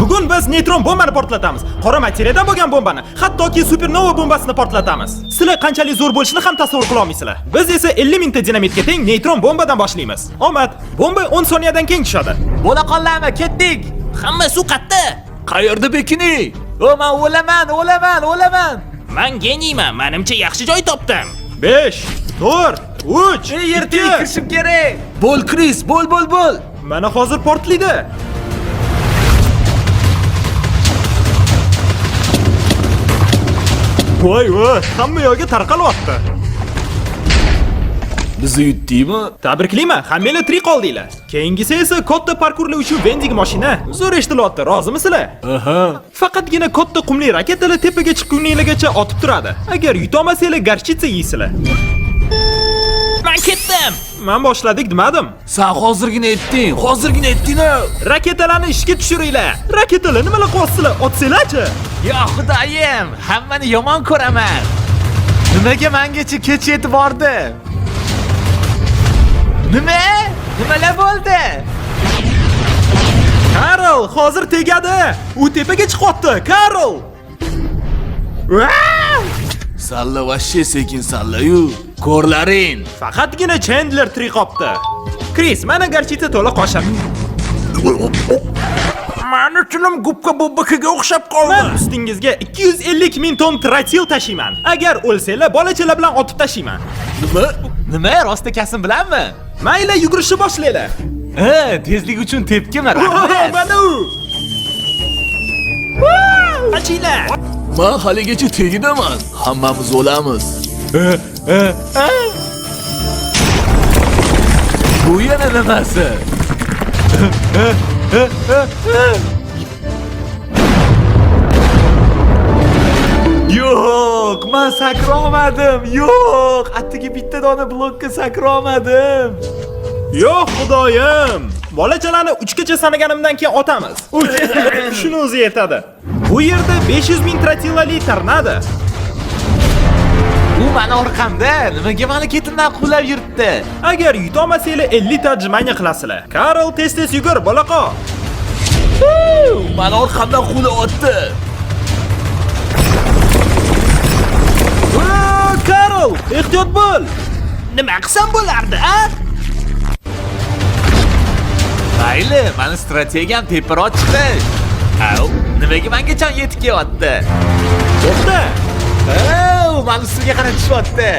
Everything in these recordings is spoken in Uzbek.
Bugun biz neytron bombani portlatamiz. Qora materiyadan bo'lgan bombani, hattoki supernova bombasini portlatamiz. Sizlar qanchalik zo'r bo'lishini ham tasavvur qila olmaysizlar. Biz esa 50 mingta dinamitga teng neytron bombadan boshlaymiz. Omad, bomba 10 soniyadan keyin tushadi. Bo'la qollarmi? Ketdik. Hamma suv qatta. Qayerda bekini? O, men o'laman, o'laman, o'laman. Man geniyman, menimcha yaxshi joy topdim. 5 4 3 Ey, yer tagiga kirishim kerak. Bo'l Chris, bo'l bo'l bo'l. Mana hozir portlaydi. Voy voy, hamma yoqga tarqalyapti. Bizni yutdingmi? Tabriklayman, hammanglar tirik qoldinglar. Keyingisi esa katta parkurlovchi vending mashina. Zo'r eshitilyapti, rozimisizlar? Aha. Faqatgina katta qumli raketalar tepaga chiqquninglargacha otib turadi. Agar yutolmasanglar, gorchitsa yeysizlar. Man ketdim. Men boshladik demadim. Sen hozirgina aytding, hozirgina aytding-a. Raketalarni ishga tushiringlar. Raketalar nimalar qilyapsizlar? Otsanglarchi. Yo xudoyim, hammani yomon ko'raman. Nimaga mengacha kech yetib bordi? Nima? Nimalar bo'ldi? Karl hozir tegadi. U tepaga chiqyapti. Karl! Vaa! Salla vashshe sekin salla-yu. Ko'rlaring. Faqatgina Chandler tirik qopti. Chris, mana gorchitsa to'la qoshiq. Mani tilim gubka bobakaga o'xshab qoldi. Men ustingizga 250 ming ton trotil tashiyman. Agar o'lsanglar, bolachalar bilan otib tashiyman. Nima? Nima? Rost ekasin bilanmi? Mayli, yugurishni boshlanglar. Ha, tezlik uchun tepkimi? Rahmat. Mana u. Qochinglar. Men haligacha tegidaman. Hammamiz o'lamiz. Bu yana nimasi? Yo'q, men sakrolmadim. Yo'q, attiga bitta dona blokka sakrolmadim. Yo'q, xudoyim. Bolachalarni 3 gacha sanaganimdan keyin otamiz. 3. Shuni o'zi yetadi. Bu yerda 500 ming trotilali tornado. U meni orqamda. Nimaga meni ketimdan quvlab yuribdi? Agar yutolmasanglar 50 ta отжимание qilasizlar. Karl, tez-tez yugur, bolaqa. Meni orqamdan quvlayapti. Aa, Karl, ehtiyot bo'l. Nima qilsam bo'lardi, a? Mayli, meni strategiyam teparoq chiqish. Au, nimaga mengacha yetib kelyapti? To'xta. Au, meni ustimga qarab tushyapti.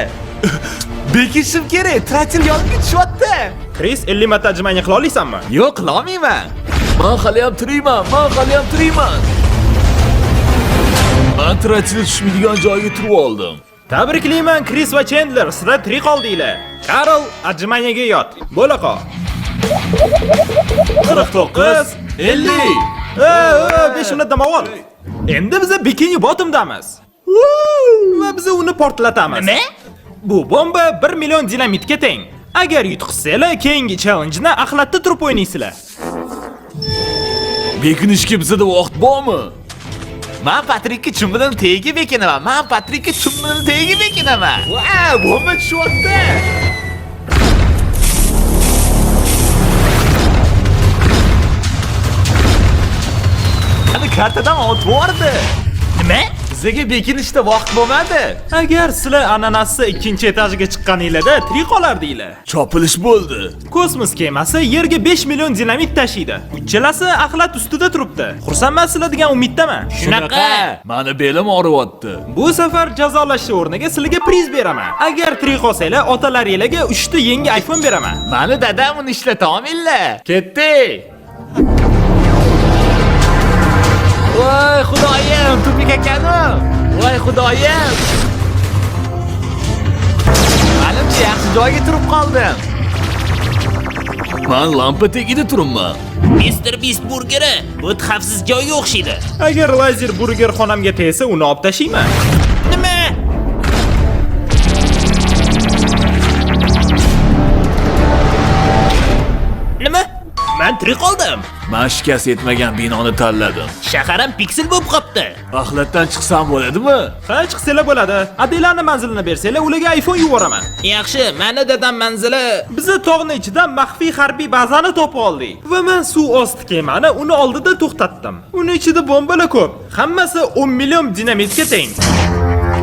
Bekishim kerak, trotil yonimga tushyapti. Chris, 50 marta отжимание qila olasanmi? Yo'q, qilolmayman. Men haliyam tirikman, men haliyam tirikman. Men trotil tushmaydigan joyga turib oldim. Tabriklayman Chris va Chandler, sizlar tirik qoldinglar. Karl, отжиманиеga yot. Bo'la qol. 49 50. 5 minut dam ol. Endi biza Bikini Bottomdamiz. Va biz uni portlatamiz. Nima? Bu bomba 1 million dinamitga teng. Agar yutqizsanglar, keyingi challenjni axlatda turib o'ynaysizlar. Bekinishga bizada vaqt bormi? Man Patrikka chumbidan tegi bekinaman. Man Patrikka chumbidan tegi bekinaman. Va, bomba tushyapti. Mani kartadan otib yubordi. Nima? Bizaga bekinishda vaqt bo'lmadi. Agar sizlar ananasni ikkinchi etajiga chiqqaninglarda tirik qolardinglar. Chopilish bo'ldi. Kosmos kemasi yerga 5 million dinamit tashiydi. Uchalasi axlat ustida turibdi. Xursandmansizlar degan umiddaman. Shunaqa. Mani belim og'riyapti. Bu safar jazolashni o'rniga sizlarga priz beraman. Agar tirik qolsanglar, otalaringlarga 3 ta yangi iPhone beraman. Mani dadam uni ishlata olmaylar. Ketdik. Voy xudoyim, tupik ekanu. Voy xudoyim. Manimcha yaxshi joyga turib qoldim. Men lampa tagida turibman. Mr. Beast burgeri bu xavfsiz joyga o'xshaydi. Agar lazer burger xonamga tegsa, uni olib tashlayman. Nima? Nima? Men tirik qoldim. Man shikast yetmagan binoni tanladim. Shaharim piksel bo'lib qopti. Axlatdan chiqsam bo'ladimi? Ha, chiqsanglar bo'ladi. Adelani manzilini bersanglar, ularga iPhone yuboraman. Yaxshi, mani dadam manzili. Biza tog'ni ichidan maxfiy harbiy bazani topib oldik va men suv osti kemani uni oldida to'xtatdim. Uni ichida bombalar ko'p. Hammasi 10 million dinamitga teng.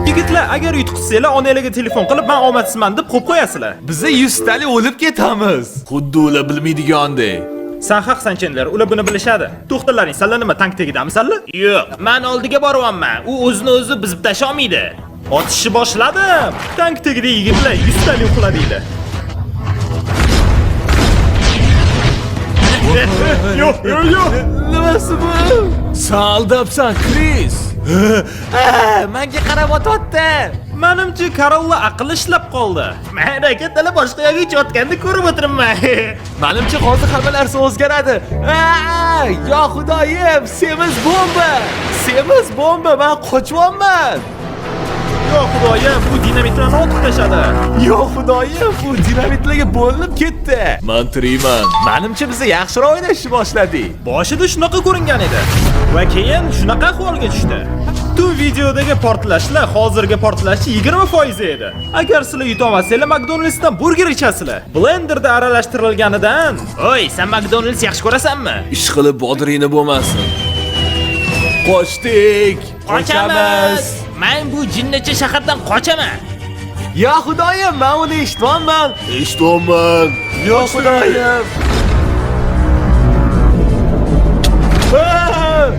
Yigitlar, agar yutqizsanglar, onanglarga telefon qilib, men omadsizman deb qo'yib qo'yasizlar. Biza 100 tali o'lib ketamiz. Xuddi ular bilmaydigandek. San haqsan, Chandler, ular buni bilishadi. To'xtalaring, sanlar nima tank tegidamisanlar? Yo'q, men oldiga boryapman. U o'zini o'zi buzib tasholmaydi. Otishni boshladim. Tank tegida yigitlar 100 tali uxladinglar. Yo'q, yo'q, yo'q. Nimasi bu? San aldabsan, Chris. Menga qarab otyapti. Manimcha Karolni aqli ishlab qoldi. Men raketalar boshqa yoqqa uchayotganini ko'rib o'tiribman. Menimcha hozir hamma narsa o'zgaradi. Aa, yo xudoyim, semiz bomba. Semiz bomba, men qochyapman. Yo xudoyim, bu dinamitlarni otib tashladi. Yo xudoyim, bu dinamitlarga bo'linib ketdi. Man tirikman. Menimcha biz yaxshiroq o'ynashni boshladik. Boshida shunaqa ko'ringan edi va keyin shunaqa ahvolga tushdi. Tun videodagi portlashlar hozirgi portlashni 20% edi. Agar sizlar yutolmasanglar, McDonald'sdan burger ichasizlar. Blenderda aralashtirilganidan. Oy, sen McDonald's yaxshi ko'rasanmi? Ish qilib bodringni bo'lmasin. Qochdik. Qochamiz. Men bu jinnicha shahardan qochaman. Yo xudoyim, men uni eshityapman. Eshityapman. Yo xudoyim. Aa!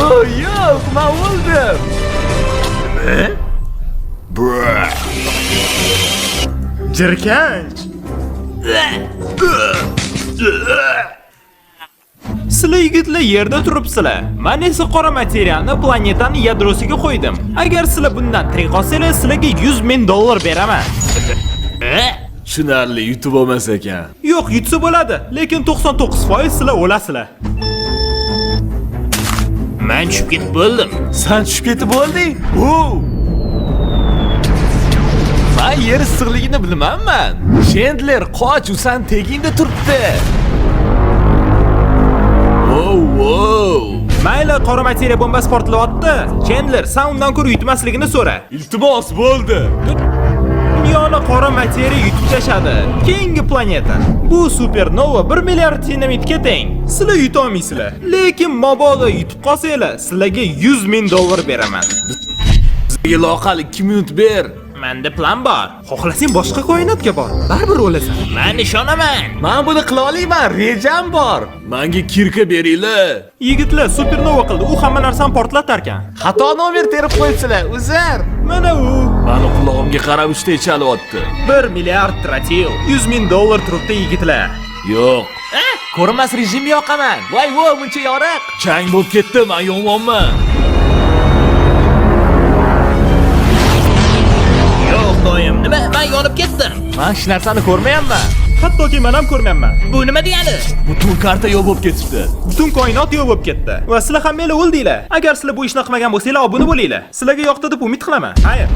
Oh, yo'q, men o'ldim. Jirkanch. Sizlar yigitlar yerda turibsizlar. Men esa qora materiyani planetani yadrosiga qo'ydim. Agar sizlar bundan tirik qolsanglar, sizlarga 100 ming dollar beraman. Tushunarli, yutib bo'lmas ekan. Yo'q, yutsa bo'ladi, lekin 99% sizlar o'lasizlar. Men tushib ketib bo'ldim. San tushib ketib bo'lding? U. Men yer issiqligini bilmayman. Chandler, qoch, u san tegingda turibdi. Wow, wow. Mayli, qora materiya bombasi portlayapti. Chandler, san undan ko'ra yutmasligini so'ra. Iltimos, bo'ldi. Dunyoni qora materiya yutib tashladi. Keyingi planeta. Bu supernova 1 milliard dinamitga teng. Sizlar yutolmaysizlar. Lekin mabodo yutib qolsanglar, sizlarga 100 ming dollar beraman. Bizga loqal 2 minut ber. Menda plan bor. Xohlasang boshqa koinotga bor. Baribir o'lasan. Men ishonaman. Men buni qila olaman, rejam bor. Menga kirka beringlar. Yigitlar supernova qildi. U hamma narsani portlatar ekan. Xato nomer terib qo'yibsizlar, uzr. Mana u. Mani qulog'imga qarab uchta chalyapti. 1 milliard trotil, 100 ming dollar turibdi yigitlar. Yo'q. Ko'rinmas rejimni yoqaman. Voy, vo, buncha yoriq. Chang bo'lib ketdi, men yonyapman. Yo'q, doim, nima? Men yonib ketdim. Men hech narsani ko'rmayapman. Hattoki men ham ko'rmayapman. Bu nima degani? Butun karta yo'q bo'lib ketibdi. Butun koinot yo'q bo'lib ketdi. Va sizlar hammanglar o'ldinglar. Agar sizlar bu ishni qilmagan bo'lsanglar, obuna bo'linglar. Sizlarga yoqdi deb umid qilaman. Xayr.